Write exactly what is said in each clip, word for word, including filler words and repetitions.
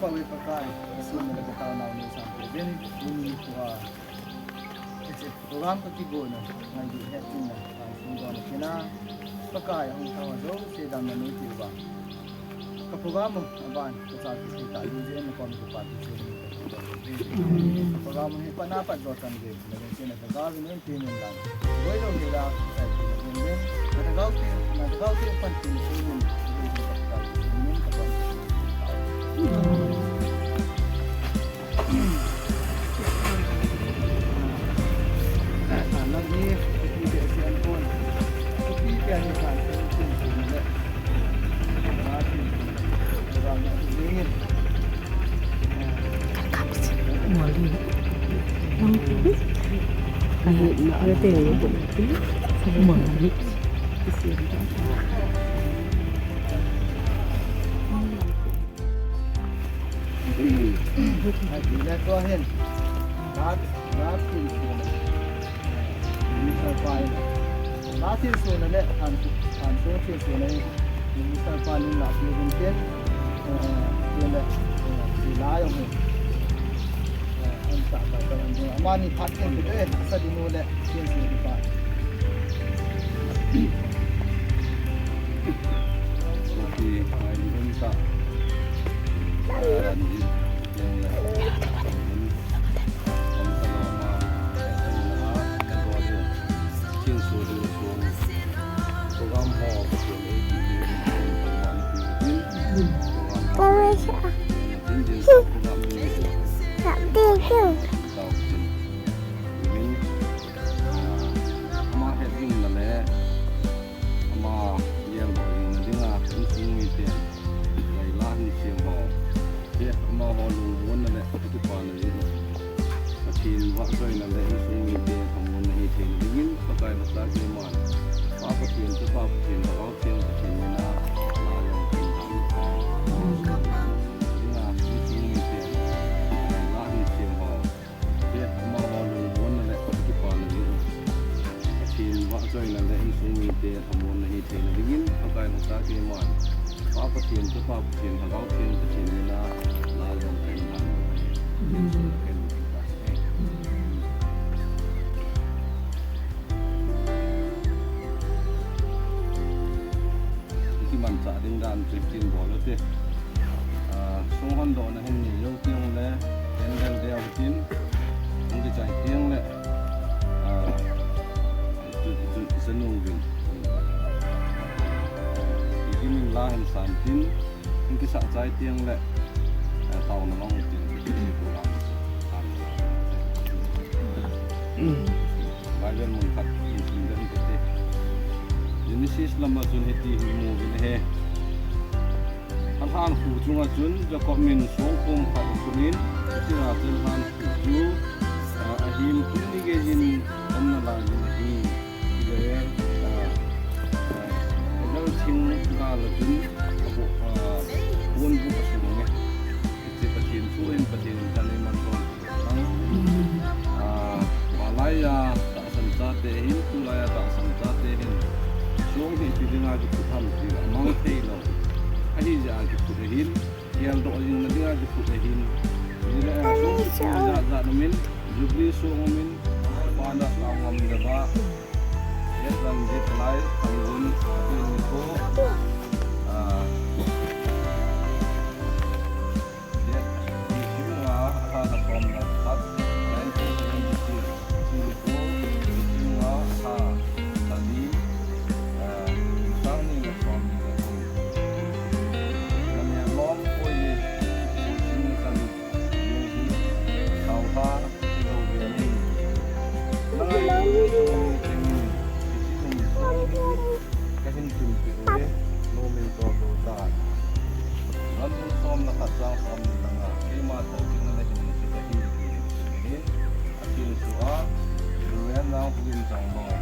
Pakai, Jesu min le ka taona u nei sang uvin, tuni nikho a, hiche program ka kigon u, ngai di het chin na, ka sung don kina, Pakai, hung thau jouse damna nei peh uva. Ka program u, aban, ka cha ki thei ta, di je na kom ki pa ki che ni ka program u. Ka program u hi, pana pat jo chan ve. Latin suna le, Thansuang thinsuna hi, Minister pa nin la pi rin tin, eh, tin le, eh, si la jong hi. Eh, an ta ta ta an ding. Amani phat ken ti te, sa di nu le, tin si di pa. Kopi, ai di un ta. An di, tin le. Ama het jing na le, ama yel jing na dinga, insung mite, lai la hin siam ho. Amaho lungmonna le akipana jeh u. Pathen vahchoina le insung mite lhamonna hi theina dingin, Pakai Lhasa Keiman, Pa Pathen, Chapa Pathen, Lhagao Theng Pathen mina, la jong Pathen dinga, insung mite, la hin siam ho. Amaho lungmonna le akipana jeh u. Pathen vahchoina le insung mite lhamonna hi theina dingin, Pakai Lhasa Keiman, Pa Pathen, Chapa Pathen, Lhagao Theng Pathen mina, la jong kahin dan. Kimanchah ding dan chu tin bol u te. Ah, sung hon dohna hin nei jou teng le, candle deu tin, hung kichai teng le, ah, chu, chu, chu nu vin. Kimin la hin san tin, hung kisah chai teng le, ah, taona long tin, chu, chu, chu, chu, chu. Bible mun khat in sim den kate. Genesis lama chun hiti hin mu uvin ahi. Alhan khu chunga chun Jacob in songkom khat akhunin, chule Rachel lhan khu chu, ah, ahin kum ni gei in umna lai in ahi. Israel, ah, ah, Israel thing gal a chun, ah, bon bu asung e. Hiche Pathen thu hin Pathen in thaneina man chom. Ah, malaiya tahsan chate hin, tulaia tahsan chate hin, song hi ipi dinga kiphut ham ti amang thei lou. Ahijeh a kiphut ahin, geldoh jing na dinga kiphut ahin. Ni le, ah, song hi jat jat umin, Jubilee song umin, Father Sangam Deva, Reverend Jetlai Thangun, Atin Nikho, ah, Kahin tunpeh uve, nomil toltol tah. Ram thum som le khat chang som ni langa, keima tah jing le hin, ahin, ahin, ahin, ahin, ahin, ahin, ahin, ahin,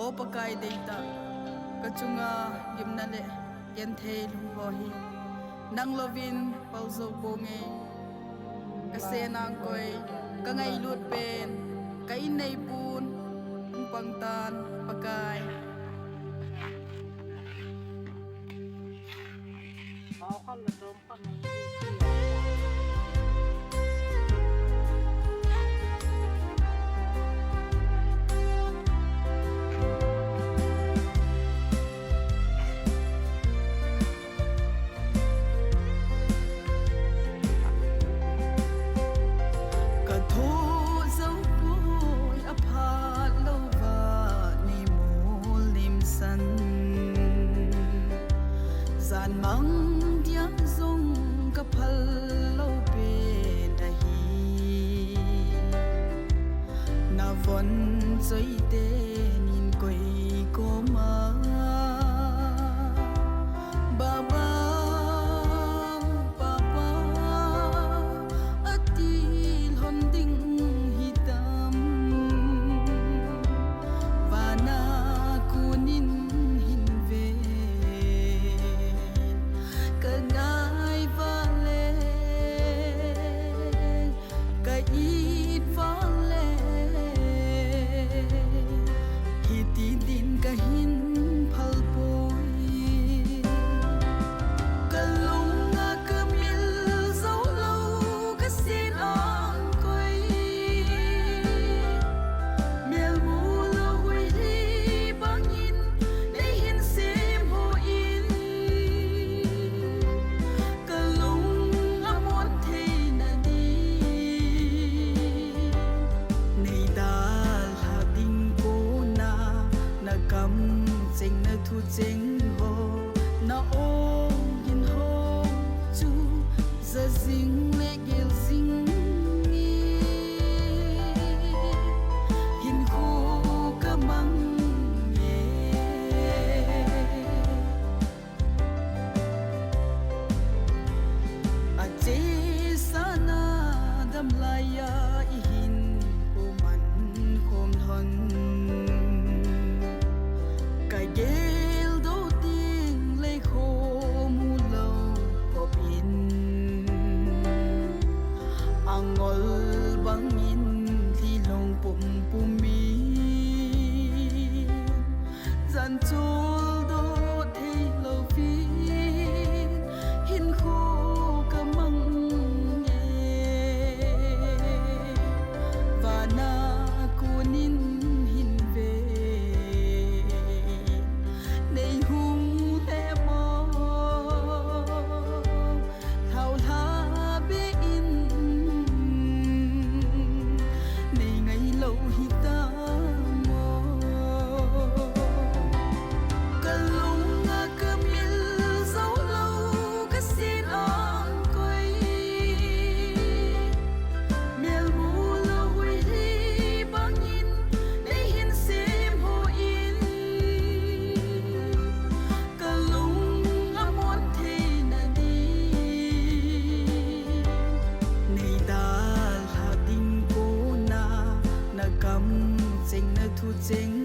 O Pakai deitah, kachunga gimna le genthei lhung ho hi nang louvin pal jou ponge. Kasen angkoi, kangailut pen ka innei pun hung pang tan Pakai. Ka thoh jou poi, aphat louva neimol neimsan. Jan mang dia jong ka phal lou pen ahi. Na von choi tenin koi koma, Baba, Papa, ati lhon ding hitam. Vana konin hin ven, ka ngai vale, ka it vale, hiti din kahin phal poi. Ka lunga ka mil jou lou, kasen angkoi, mel mu lou huili bangin neihin sem hon. Ka lung amon theina din, nei dalha ding kona, na kamcheng na thucheng ho, na ong hin ho chu ja jing le gel jing e, hinkho ka mang e. Achesa na damlaiya ihin koman khom lhon, ka geldoh ding lei kho mu lou khop in, angol bangin lhilong pumpum in, jan choldoh thei louvin hinkho ka mang e. Vana konin hin ven, nei hung le mo, lhaolha be in, nei ngai lou hitam o. Ka lunga ka mil jou lou, kasen angkoi, mel mu lou huili bangin neihin sem hon. Ka lung amon theina din, nei dalha ding kona, na kamcheng na thucheng